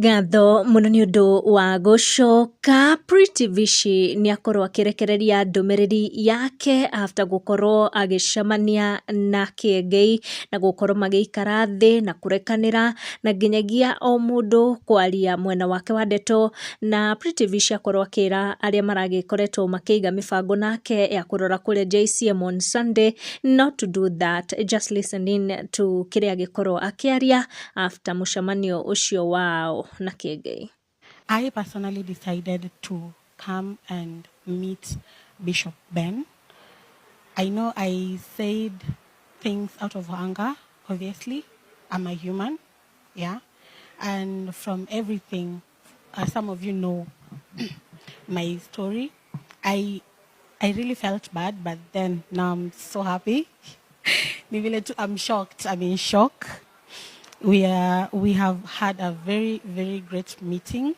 Ngatho mũno nĩ ũndũ wa gũcoka. Pretty Vishi nĩ akorwo akĩrekereria ndũmĩrĩri yake after gũkorwo agĩcemania na Kĩengei na gũkorwo magĩikara thĩ na kũrekanĩra na nginyagia o mũndũ kwaria mwena wake wa ndeto. Na Pretty Vishi akorwo akĩra arĩa maragĩkoretwo makĩiga mĩbango nake ya kũrora kũrĩa JCM on Sunday not to do that, just listen in to kĩrĩa agĩkorwo akĩaria after mũcemanio ũcio wao na Kĩengei. I personally decided to come and meet Bishop Ben. I know I said things out of anger, obviously. I'm a human, yeah. And from everything, some of you know my story. I really felt bad, but then now I'm so happy. Ni vile tu I'm shocked. I'm in shock. We have had a very, very great meeting.